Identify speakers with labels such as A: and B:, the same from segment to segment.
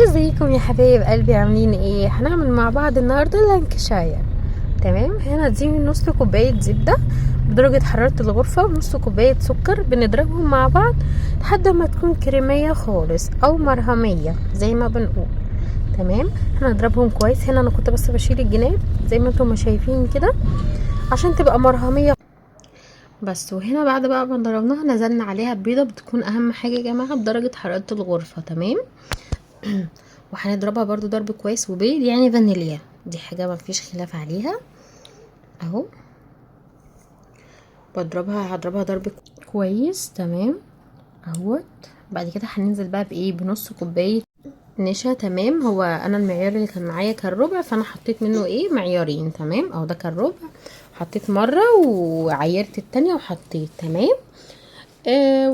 A: ازيكم يا حبايب قلبي؟ عاملين ايه؟ هنعمل مع بعض النهارده لانكشاير. تمام، هنا دي نص كوباية زبدة بدرجة حرارة الغرفة ونص كوباية سكر، بنضربهم مع بعض لحد ما تكون كريميه خالص او مرهميه زي ما بنقول. تمام، هنضربهم كويس. هنا انا كنت بس بشيل الجناب زي ما انتم ما شايفين كده عشان تبقى مرهميه بس. وهنا بعد بقى ما ضربناها نزلنا عليها بيضة، بتكون اهم حاجة يا جماعة بدرجة حرارة الغرفة. تمام، وهنضربها برضو ضرب كويس. وبيض يعني فانيليا، دي حاجة ما فيش خلاف عليها. اهو بضربها، هضربها ضرب كويس. تمام اهوت. بعد كده هننزل بقى بايه؟ بنص كوباية نشا. تمام، هو انا المعيار اللي كان معايا كان ربع، فانا حطيت منه ايه؟ معيارين. تمام، اهو ده كان ربع، حطيت مرة وعيرت التانية وحطيت. تمام،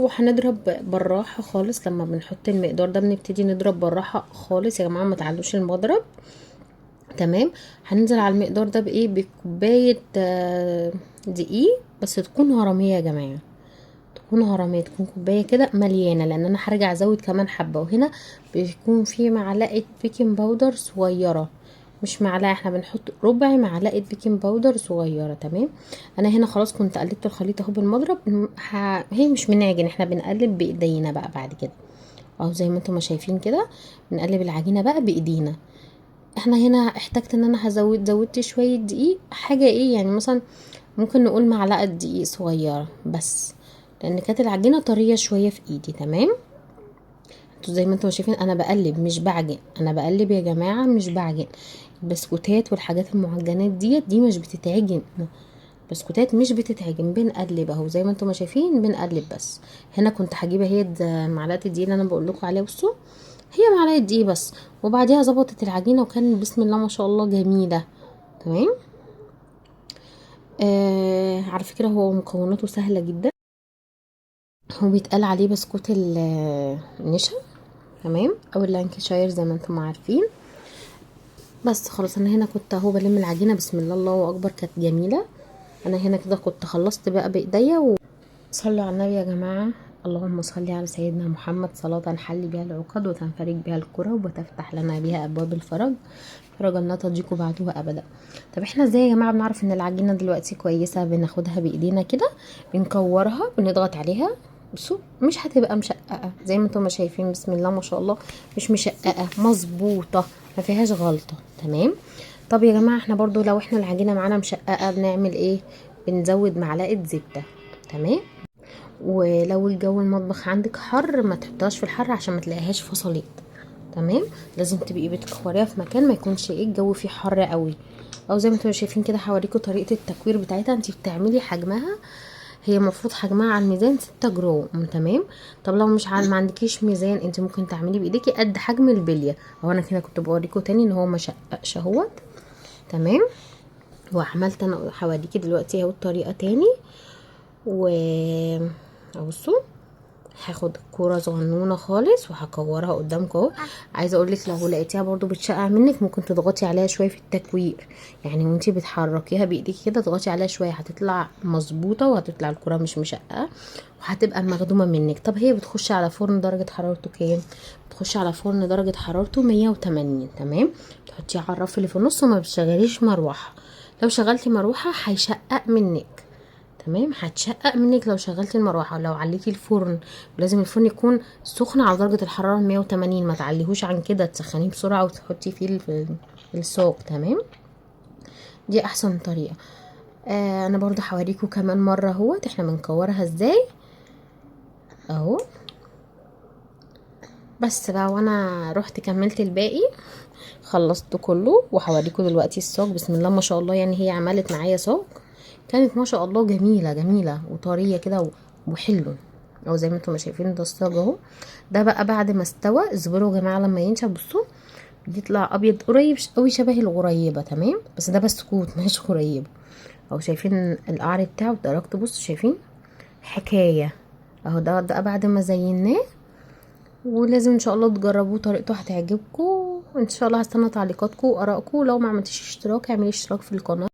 A: وهنضرب بالراحة خالص. لما بنحط المقدار ده بنبتدي نضرب بالراحة خالص يا جماعة، ما تعلوش المضرب. تمام، هننزل على المقدار ده بايه؟ بكوبايه دقيق، بس تكون هرميه يا جماعة، تكون هرميه، تكون كوباية كده مليانة، لان انا هرجع ازود كمان حبه. وهنا بيكون في معلقه baking powder صغيرة، مش معلقه، احنا بنحط ربع معلقه baking powder صغيرة. تمام، انا هنا خلاص كنت قلبت الخليط اهو بالمضرب. هي مش بنعجن، احنا بنقلب بايدينا بقى بعد كده اهو زي ما انتم ما شايفين كده، بنقلب العجينة بقى بايدينا. احنا هنا احتجت ان انا زودت شوية دقيق، حاجة ايه يعني، مثلا ممكن نقول معلقه دقيق صغيرة بس، لان كانت العجينة طرية شوية في ايدي. تمام، انتوا زي ما انتم شايفين انا بقلب مش بعجن، انا بقلب يا جماعة مش بعجن. البسكوتات والحاجات المعجنات ديت دي مش بتتعجن، بسكوتات مش بتتعجن، بنقلب اهو زي ما انتم ما شايفين بنقلب بس. هنا كنت هجيب اهي معلقه الدقيق اللي انا بقول لكم عليها، بصوا هي معلقه دقيق بس، وبعديها ظبطت العجينة وكان بسم الله ما شاء الله جميلة. تمام، على فكرة هو مكوناته سهلة جدا، هو بيتقال عليه بسكوت النشا. تمام، او اللانكشاير زي ما انتم عارفين. بس خلاص انا هنا كنت اهو بلم العجينة، بسم الله الله اكبر، كانت جميلة. انا هنا كده كنت خلصت بقى بايديا. وصلوا على النبي يا جماعة، اللهم صل على سيدنا محمد صلاة تنحل بها العقد وتنفرج بها الكرب وتفتح لنا بها ابواب الفرج، فرجا لا تضيق بعده ابدا. طب احنا ازاي يا جماعة بنعرف ان العجينة دلوقتي كويسة؟ بناخدها بايدينا كده، بنكورها، بنضغط عليها، بصوا مش هتبقى مشققه زي ما انتم شايفين، بسم الله ما شاء الله مش مشققه، مظبوطة ما فيهاش غلطه. تمام، طب يا جماعة احنا برضو لو احنا العجينة معانا مشققه بنعمل ايه؟ بنزود معلقه زبدة. تمام، ولو الجو المطبخ عندك حر ما تحطهاش في الحر عشان ما تلاقيهاش فصلت. تمام، لازم تبقي بتكوريها في مكان ما يكونش ايه الجو فيه حر قوي. او زي ما انتم شايفين كده هوريكم طريقه التكوير بتاعتها. انتي بتعملي حجمها، هي المفروض حجمها على الميزان 6 جرام. تمام، طب لو مش ما عندكيش ميزان انت ممكن تعملي بايديكي قد حجم البلية. اهو انا كده كنت بوريكم تاني ان هو ما شققش اهوت. تمام، وعملت انا هوريكي دلوقتي اهو الطريقة تاني. و بصوا هاخد كورة صغنونه خالص وهكورها قدامكم اهو. عايزه اقول لك لو لقيتيها برضو بتشقع منك ممكن تضغطي عليها شوية في التكوير، يعني وانتي بتحركيها بايديكي كده تضغطي عليها شوية هتطلع مظبوطة وهتطلع الكورة مش مشققه وهتبقى مخدومة منك. طب هي بتخش على فرن درجه حرارته كام؟ بتخش على فرن درجه حرارته 180. تمام، بتحطيها على الرف اللي في النص وما بتشغليش مروحة، لو شغلتي مروحة هيشقق منك. تمام، هتشقق منك لو شغلتي المروحة. لو عليتي الفرن لازم الفرن يكون سخن على درجه الحرارة 180، ما تعليهوش عن كده، تسخنيه بسرعة وتحطي فيه الصاج. تمام، دي احسن طريقه. انا برضو هوريكم كمان مرة اهوت احنا بنكورها ازاي اهو. بس بقى، وانا رحت كملت الباقي، خلصت كله وهوريكم دلوقتي الصاج. بسم الله ما شاء الله، يعني هي عملت معايا صاج كانت ما شاء الله جميلة جميلة وطريه كده وحلو اهو زي ما انتم شايفين. ده الصاج اهو، ده بقى بعد ما استوى. اصبروا يا جماعة لما ينشف، بصوا بيطلع ابيض قريب قوي شبه الغريبة. تمام، بس ده بسكوت مش غريبة اهو. شايفين القعر بتاعه درجته، بصوا شايفين حكاية اهو. ده بعد ما زيناه، ولازم ان شاء الله تجربوه، طريقته هتعجبكم ان شاء الله. هستنى تعليقاتكم وارائكم. لو ما عملتيش اشتراك اعملي اشتراك في القناة.